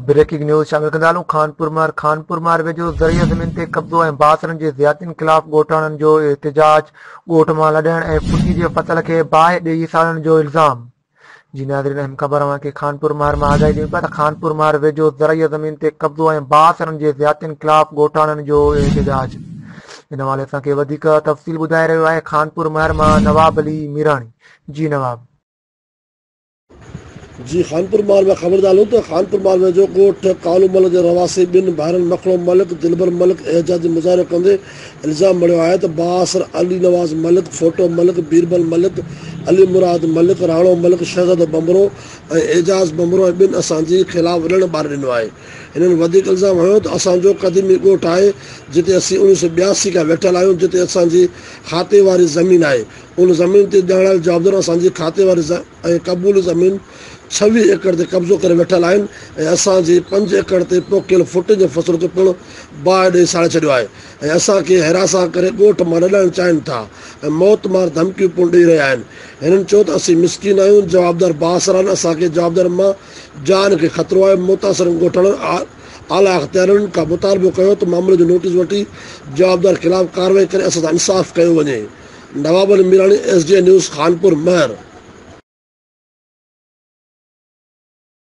Breaking news شامل ڪندا هلون خانپور مهر خانپور مهر ويجهو زرعي زمين تي قبضو ۽ بااثرن جي زيادتين خلاف ڳوٺاڻن جو احتجاج ڳوٺ مان لڏڻ ۽ ڦٽي جي فصل کي باهه ڏئي ساڙڻ جو الزام جي ناظرين اهم خبر اوهان کي خانپور مهر مان آگاهي ڏيون پيا ته خانپور مهر ويجهو زرعي زمين تي قبضو ۽ بااثرن جي زيادتين خلاف ڳوٺاڻن جو احتجاج ان حوالي سان کي وڌيڪ تفصيل ٻڌائي رهيو آهي خانپور مهر مان نواب علي ميراڻي جي نواب. جي خانپور مال ۾ خبر ڏالون ته خانپور مال ۾ جو ڳوٺ ڪالو ملڪ جي رهواسي ٻن ڀائرن مکڙو ملڪ دلبر ملڪ احتجاجي مظاهرو ڪندي الزام مڙهيو آهي ته بااثر علي نواز ملڪ، ڦوٽو ملڪ، بيربل ملڪ، علي مراد ملڪ، راڻو ملڪ، شهزادو ڀنڀرو ۽ اعجاز ڀنڀرو ۽ ٻين اسان جي خلاف رڻ ٻاري ڏنو آهي. هنن وڌيڪ الزام هنيو ته اسان جو قديمي ڳوٺ آهي جتي اسين 1982 کان ويٺل آهيون جتي اسان جي کاتي واري زمين آهي ان زمين تي ڄاڻايل جوابدار اسان جي کاتي واري ۽ قبولي زمين 26 ايڪڙ تي قبضو ڪري ويٺل آهن ۽ اسان جي پنج ايڪڙ تي پوکيل ڦٽين جي فصل کي پڻ باهه ڏئي ساڙي ڇڏيو آهي ۽ اسان کي هراسان ڪري ڳوٺ مان لڏائڻ چاهين ٿا ۽ موت مار ڌمڪيون پڻ ڏئي رهيا آهن. هنن چيو ته اسين مسڪين آهيون، جوابدار بااثر آهن، اسان کي جوابدارن مان جان کي خطرو آهي، متاثرن ڳوٺاڻن اعليٰ اختيارين کان مطالبو ڪيو ته معاملي جو نوٽيس وٺي جوابدار خلاف ڪارروائي ڪري اسان سان انصاف ڪيو وڃي. Nawab Ali Mirani, S D N news, Khanpur, Mahar.